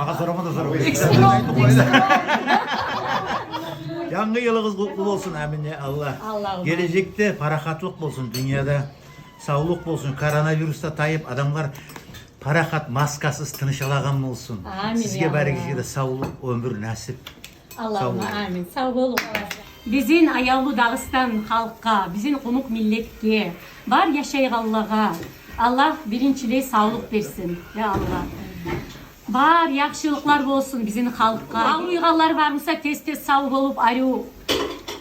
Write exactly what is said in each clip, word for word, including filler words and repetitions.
Магъа сорама да сорама. Янгы йылыгъыз къутлу болсун, амин, я Аллагь. Аллагьумма амин. Гележекде парахатлыкъ болсун дюньяда. Савлукъ болсун, коронавирус да тайып, адамлар парахат, маскасыз тыныш алагъан болсун. Амин, я Аллагь. Сизге, баригизге де савлукъ, оьмюр насип. Аллагьумма амин. Сав болугъуз. Бизин аявлу Дагъыстан халкъгъа, бизин къумукъ миллетге, бар яшайгъанлагъа Аллагь биринчилей савлукъ берсин, я Аллагь. Бар яхшылыкълар болсун бизин халкъгъа. Авруйгъанлар бар буса, тез-тез сав болуп, арив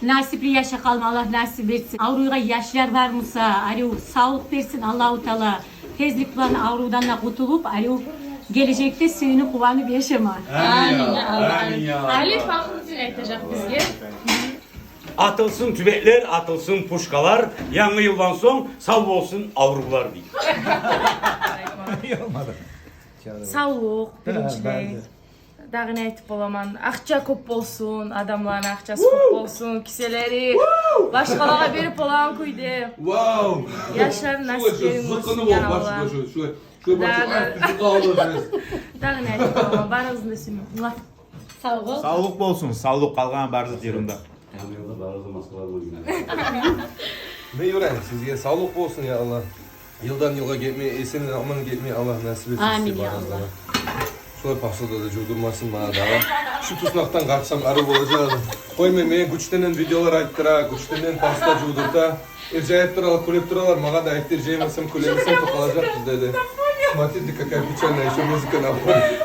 насипли яшап къалма Аллагь насип этсин. Авруйгъан яшлар бар буса, арив савлукъ берсин Аллагьу Таала. Тезлик булан аврувдан да къутулуп, арив гележекде сююнюп, къуванып яшама. Амин, я Аллагь, амин, я Аллагь. Али пахлы тил айтажакъ бизге. Атылсын тюбеклер, атылсын пушкалар, янгы йылдан сонг сав болсун аврувлар, дей. Савлукъ, биринчилей. Дагъы не айтып боламан? Акъча кёп болсун, адамланы акъчасы кёп болсун, киселери башгъалагъа берип болагъан кюйде. Вау! Яшлар насиплерин гёрсюн, я Аллагь. Дагъы не айтып боламан? Барыгъызны да сюемен. Савлукъ. Савлукъ болсун, савлукъ, къалгъан бары зат еринде. Мен юрейим, сизге савлукъ болсун, я Аллагь. Йылдан йылгъа гетмей, эсен-аман гетмей Аллагь насип этсин сизге, барыгъызгъа да. Амин, я Аллагь. Шулай посуда да жувдурмасын магъа дагъы. Шу туснакъдан къачсам, арив болажакъ эди. Къой, мен, мен гючден видеолар айтдыра, гючден паста жувдурта. Иржайып туралар, кюлеп туралар, магъа да айтды, иржаймасам, кюлемесем, токъалажакъбыз деди. Смотрите, какая печальная ещё музыка на фоне.